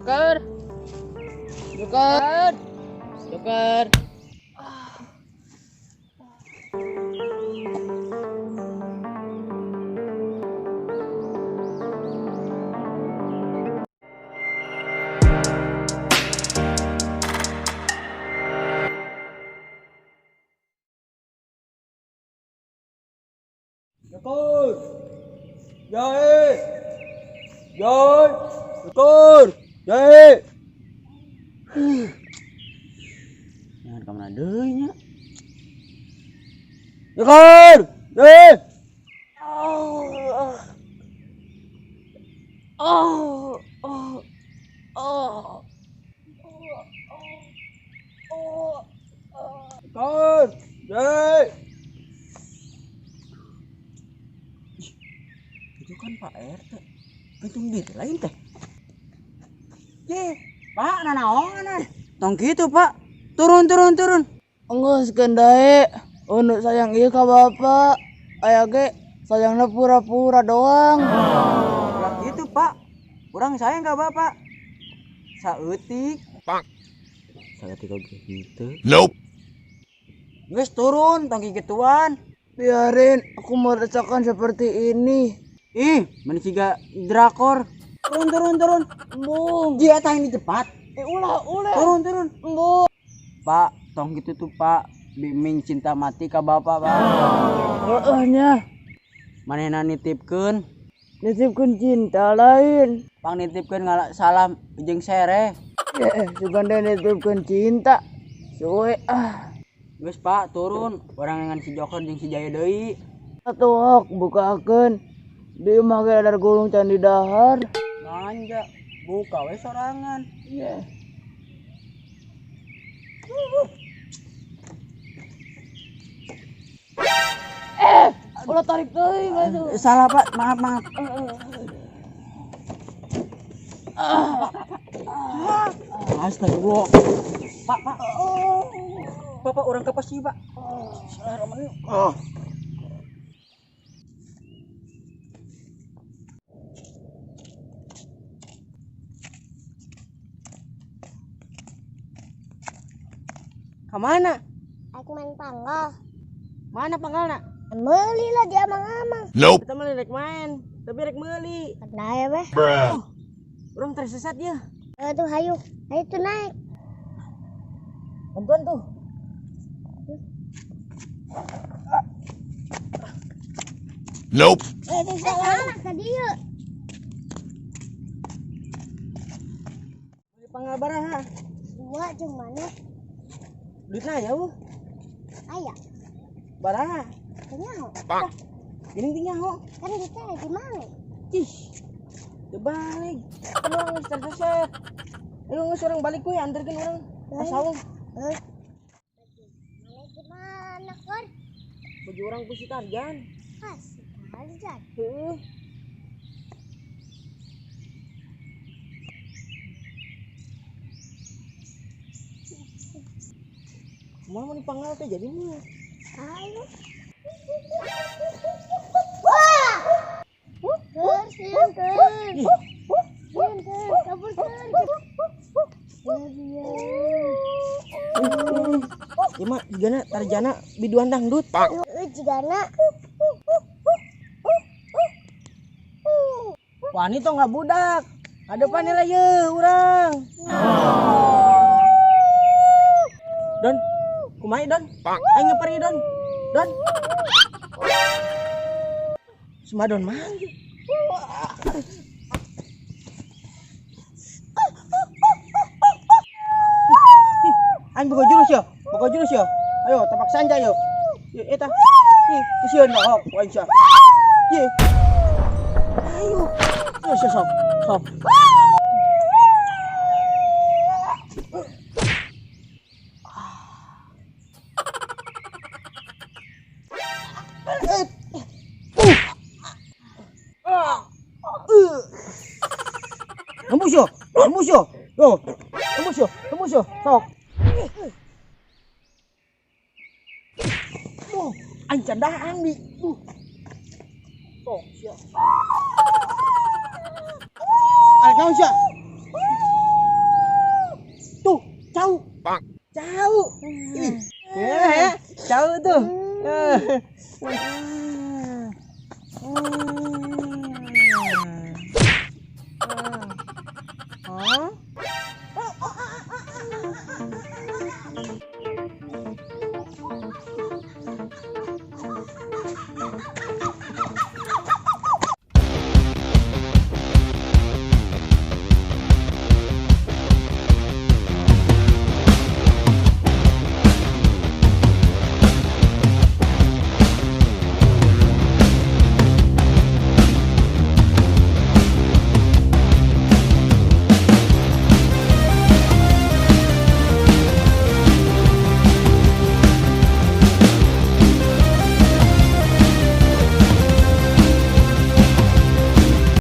Joker. Joker. Joker. Joker. Jai. Jai. Joker. Jai. Jangan ka mana deui nya. Joker. Jai. Oh. Oh. Oh. Oh. Oh. Joker. Jai. Itu kan Pak RT. Gantung diri lain teh. Ye, Pak nanaonan. Tong kitu, Pak. Turun, turun, turun. Enggeus kendae, untuk sayang ieu ka bapak. Aya ge sayangna pura-pura doang. Ulah gitu, Pak. Urang sayang ka bapak. Saeutik. Pak. Saeutik oge henteu. Nope. Geus turun tong kikituan. Biarin aku merasakan seperti ini. Ih, mana siga drakor. Turun, turun, turun. Embung. Dia tah ini cepat. Ulah, ulah. Turun, turun. Embung. Pak, tong gitu tuh, Pak. Biming cinta mati ka bapak, Pak. Heeh nya. Manehna nitipkeun. Nitipkeun cinta lain. Pang nitipkeun ngala salam jeung sereh. Sugan deh nitipkeun cinta. Suwe ah. Geus, Pak, turun. Urang ngan si Joker jeung si Jaya deui. Atuh ok bukakeun. Di imah ge ada gulung can di dahar. Manja, buka we sorangan. Iya. Ulah tarik teuing atuh. Salah, Pak. Maaf, maaf. Astagfirullah. Pak, Pak. Bapak orang kapas sih, Pak. Bismillahirrahmanirrahim. Oh. Kemana? Aku main panggal. Mana panggalna? Meuli lah di amang-amang. Nope. Kita mah rek main, tapi rek meuli. Nah ya weh. Bruh. Oh, orang tersesat ya. Tuh hayu, hayu tuh naik. Bantuan tuh. Nope. Tuh salah tadi yuk. Beli panggal baraha. Dua jeung mana? Duitna aya eueuh. Aya. Baraha. Teu nyaho. Bang. Geuning teu nyaho. Kan duitna di mana? Ih. Teu balik. Kan urang geus tersesat. Ayo geus urang balik we anterkeun urang ka saung. Heeh. Mana gimana, Kor? Baju urang ku si Tarjan. Ah, si Tarjan. Heeh. Kumaha mun dipanggal teh jadi mah. Ayo. Wah! Keur, sieun, keur. Sieun, keur, kabur, keur. Ieu mah jigana Tarjana biduan dangdut. Heeh, jigana. Wani tong nggak budak. Adepan lah ye urang. Don, kumaha Don? Aing ngeperi Don. Don. Semadon mah. Aing boga jurus ya, boga jurus ya. Ayo tapak sanja yo. Ye eta. Ih, sieun ok ku aing sia. Ye. Ayo. Ayo sok, sok. Tembus yo, tembus yo. Yo, tembus yo, tembus yo. Sok. Duh, aing candaan di. Duh. Sok sia. Arek naon sia? Cau. Ih. Ya, ya. Cau tuh. Eh.